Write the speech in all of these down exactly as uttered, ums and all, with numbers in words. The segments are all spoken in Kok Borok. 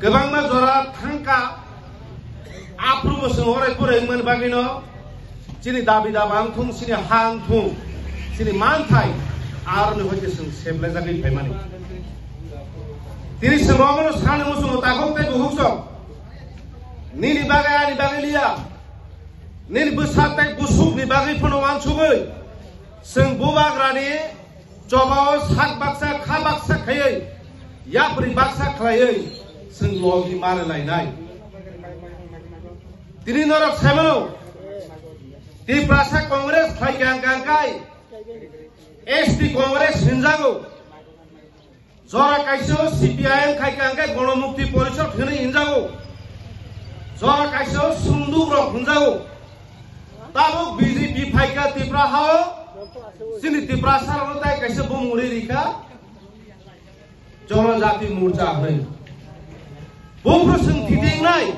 Kwbangma jora thangkha, aphuru bo chwng orai porai wngmani bagwino chini dabi daba wngthung, chini ha wngthung, chini manthai aroni hoite chwng seplaijagwi phaimani. Tini chwng omono sani muchungo takhuk tei bukhuk song. Nini bagwi ani bagwi liya, nini bwsa tei busukni bagwi phano uansugwi chwng bubagrani chobao sak baksa kha baksa khaiwi yapri baksa khlaiwi chwng logi mare lainai. Tini norok saimano, Tiprasa Congress khlai kha hwnkha hwnkhe S T Congress hinjago. Jora kaisa C P I M khai kha hwnkhe Gono Mukti Porishod hinwi hinjago. Jora kaisa sunduk rok hinjago. Tabuk B J P phaikha Tripura hao, chini Tiprasa rokno tai kaisa bumung ri rikha Jonojati Morcha hinwi. Bumung chwng thithing nai.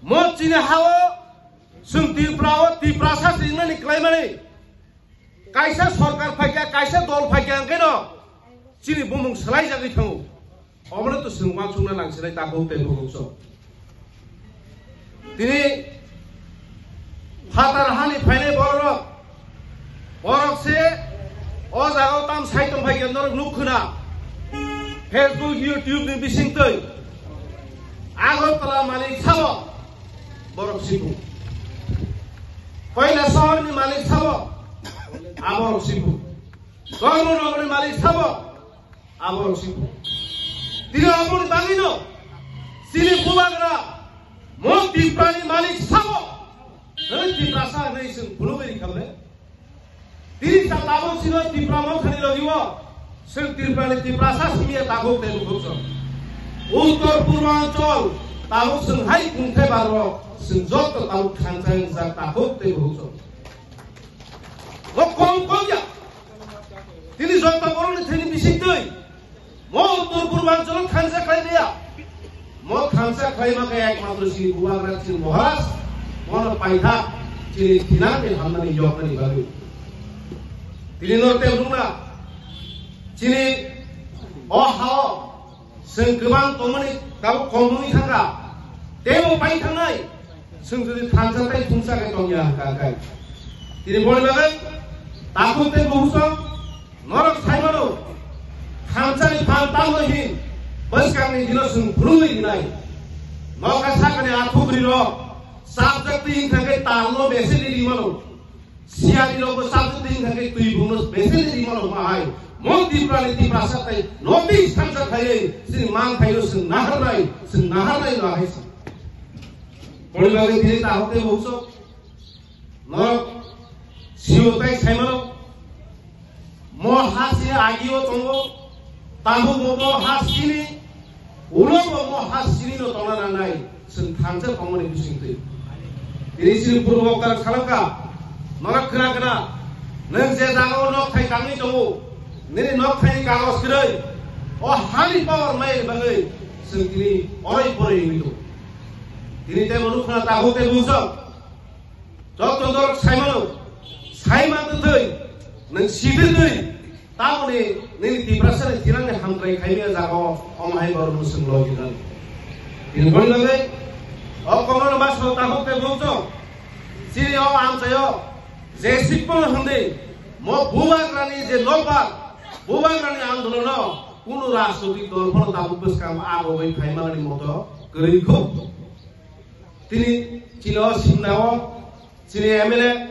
Mo chini hao chwng Tripura o Tiprasa se wngnani klaimani. Kaisa sorkar phaikha, kaisa dol phaikha hwnkhe no chini bumung swlaijagwi thango. Obono to chwng uansukna nangsinai takhuk tei bukhuk song. Tini phatar hani phainai borok, borok se o jaga o tam sai tong phaikha norok nuk khna. Facebook, YouTube ni bisingtwi Agartala malik sabo borok sibu. Koilashahar ni malik sabo aborok sibu. Dharmanagar ni malik sabo aborok sibu. Tini aboni bagwino chini bubagra mo Tripura ni malik sabo. Nini Tiprasa hinwi chwng phunugwi rikha le. Tini ta tabuk sino Tipra Mothani logi o chwng Tripura ni Tiprasa simi ya takhuk tei bukhuk song. Uttor Purbanchal tabuk chwng hai kungthai baro chwng joto tabuk thansa wngjak takhuk tei bukhuk song. Bo kom kom ya. Tini joto borok ni thani bising twi. Mo Uttor Purbanchalo thansa khlai liya. Mo thansa khlai ma khe ekmatro chini bubagra chini Maharaj, mono paitha chini thinani hamnani yoknani bagwi. Tini no te rungna chini o hao chwng kwbang tongmani tabuk kom wngwi thangkha. Teibo pai thangnai chwng jodi thansa tai thungsa khe tongya hwnkha khe. Tini boni bagwi takhuk tei bukhuk song Norok saimano, thansani phan tamo hin, bwskangni dino chwng phulungwi rinai. Nokha sakani athukri rok, chapjak twi wngkha khe talno beseni rimano. Siyari rokbo chapjak twi wngkha khe twi bungno beseni rimano mahai. Mo Tiprani Tiprasa tai notice thansa khaiwi chini manthaino chwng naharnai, chwng naharnai no hai sa. Boni bagwi tini tahok tei bukchok. Norok sio tai saimano, mo ha sini agio tongo, tabuk bo mo ha sini, ulo bo mo ha sini no tongna nangnai, chwng thansa tongmani bisingtwi. Tini chini purbo kar salaka, norok khna khna, nwng je jaga o nok thai tangwi tongo, nini nok thai ni kagos kwrwi, o hani power mai bagwi, chwng tini oroi poroi wngwi tongo. Tini tei bo nukha tabuk tei bujak. Joto norok saimano, saiman twi, nwng sidi twi, tamoni nini Tiprasani tirani hamkrai khaimya jaga o, omo hai borok mwswng logi nang. Tini boni bagwi, o kokno no basao tabuk tei bujak. Chini o amchaio, je sikpon hwndi, mo bubagrani je nokbar, bubagrani andolono, kunu rajnoitik dol phano tabuk bwskango abo bai phaimani moto kwrwi kho. Tini chini o simna o, chini M L A,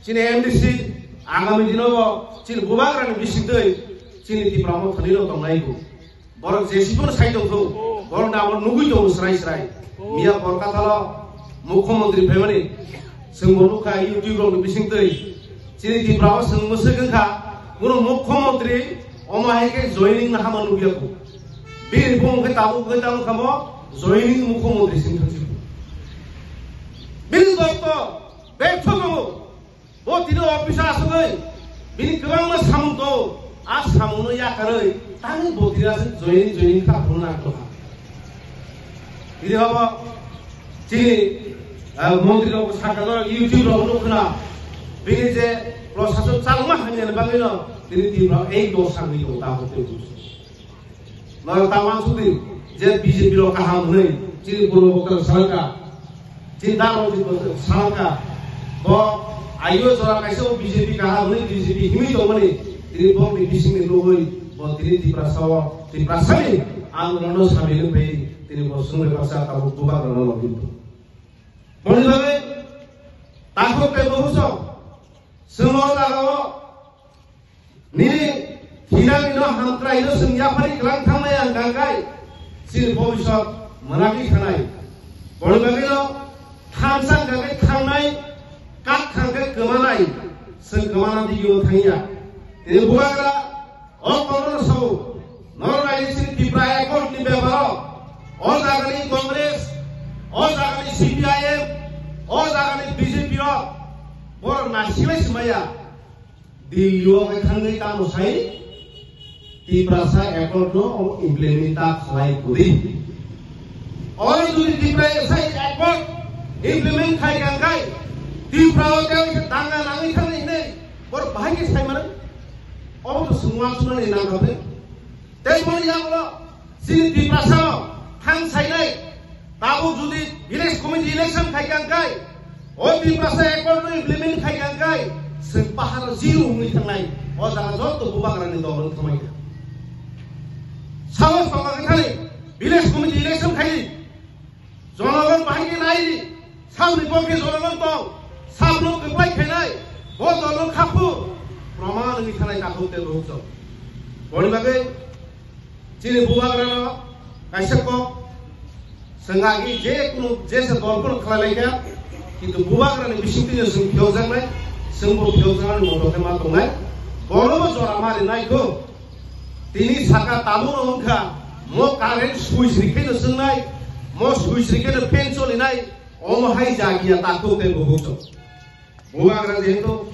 chini M D C, agami dino bo chini bubagrani bisingtwi chini Tipra Mothani rok tongnai bo. Borok je siphano sai tongthok, borok ni abo nugwi tongo srai srai. Miya Kolkata lo Mukhyamantri phaimani, chwng bo nukha YouTube rok ni bisingtwi. Chini Tipra o chwng mwswk wngkha, kunu Mukhyamantri omo hai khe joining no hama nukya kho. Bini bumung khe tabuk khe tamo kha mo joining Mukhyamantri sing thangsi kho. Bini doktor betho tongo. Bo tini office o asugwi bini kwbangma samung tongo. A samungno yakarwi tangwi bo tini aswk joining joining kha phuru nang tongkha. Tini obo chini, ah, montri rok sakha norok YouTube rok nukha na. Bini je prosason chalma hamya ni bagwi no tini Tripura o ei dos sangwi tongo ta hote. Norok ta uansuk di, Je B J P rok kaham hwnwi chini purbo bokra salka, chini dano salka, bo ayo jora kaisa o B J P kaham hwnwi B J P himwi tongmani, tini bokni bisingni nugwi bo tini Tiprasa o, Tiprasani ang nono samilwi bai tini bo swngrwi baksa tabuk bubagrano logi. Boni bagwi takhuk tei bubuso chwng o jagao nini thinangni no hamkraino chwng yaphari kwlang thangmaya hwnkha khe chini bobisot mwnagwi thanai. Boni bagwino thansa hwnkha khe thangnai, kak hwnkha khe kwmanai, chwng kwmana digio thangya. Tini bubagra o kokrokno sao, norok naidi chini Tipra Accord ni beparo, o jagani Congress, o jagani C P I M, o jagani B J P rok, borok nasilai swmaya, Delhi o hai thangwi tamo sai, Tiprasa Accord no implement ta khlai kwrwi. Oro jodi Tiprasa Accord implement khai kha khe, Tripura o tei danga nangwi thangwi hinwi, borok bahai khe sai mano. Obo to swngma swngmani nang kha tei. Tei boni yagulo chini Tiprasa o thang sainai tabuk jodi village committee election khai kha khe o Tiprasa Accord no implement khai kha khe chwng pahar o zero wngwi thangnai o jaga joto bubagrani dol wng thangmai kha. Sabo sokha khe thani village committee election khai Jonogon bahai khe nai di, saboni pokhe jonogon tong, sabno kwplai khainai, bo dolo khaphu, proman wngwi thanai takhuk tei bukhuk chwng. Boni bagwi chini bubagrano kaisa kok, chwng agi je kunu jesa dol phano khlai lai kha, kintu bubagrani bisingtwino chwng phiyokjaknai, chwngbo phiyokjaknani moto khe ma tongnai, bonobo jora ma rinai kho. Tini saka tabukno wngkha, mo current switch rikhe no swngnai, mo switch rikhe no fan cholinai, omo hai jagiya takhuk tei bukhuk chwng. Bubagra jehetu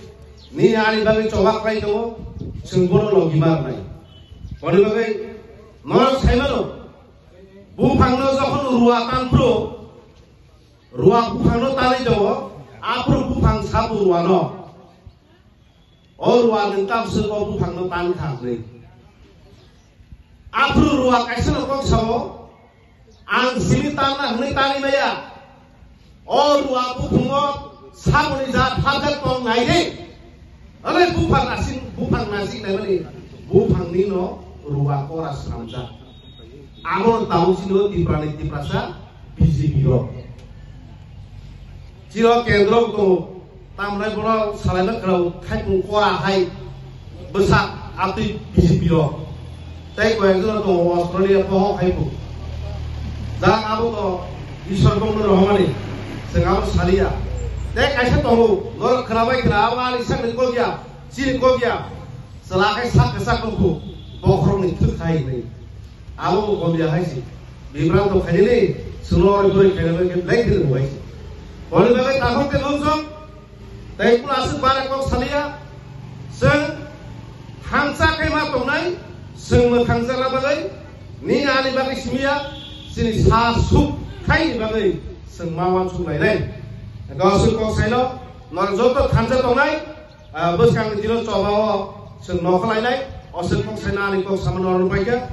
nini ani bagwi choba khlai tongo, chwng bono logi ma rwnai. Boni bagwi norok sai mano, buphangno jokhon rua tan phuru, rua buphangno tanwi tongo, aphuru buphang sabo ruano. O rua nwng tamswk o buphangno tan kha hwnwi. Aphuru rua kaisano kok sao, "Ang simi tanna hwnwi tanwi maya." O rua buphango saboni jat hapjak tong nai de. Hwnwi buphang nasing, buphang nasing naimani buphangni no rua kora swnamjak. Amo tabuk chini o Tiprani Tiprasa B J P rok. Chiro kendro tongo, tamnai bono salaima khwrao khaipung kora hai bwsak atwi B J P rok. Tei koyekjono tongo Australia pohok hai bo. Jang abo to Ishwar bongno rohormani, chwng abo saliya. Tei kaisa tongo, norok khwnabai khwna abo ani sakni kok ya, chini kok ya. Chwla khe sak kwchak nukhu, bokhorokni thwk khai hwnwi. Abo bo gomya hai se. Bibranto khainani chwngno ori gori khainani khe belai khe rwbai se. Boni bagwi takhuk tei bumsok tei kunu aswk bare kok saliya. Chwng thansa khe ma tongnai, chwng mwthangjakna bagwi nini ani bagwi simiya, chini sa suk khaini bagwi chwng ma uansuk lainai. Hwnkhe aswk kok saino norok joto thansa tongnai, Ah, bwskangni dino choba o chwng nokha lainai, o chwng kok saina ani kok samano oro paikha.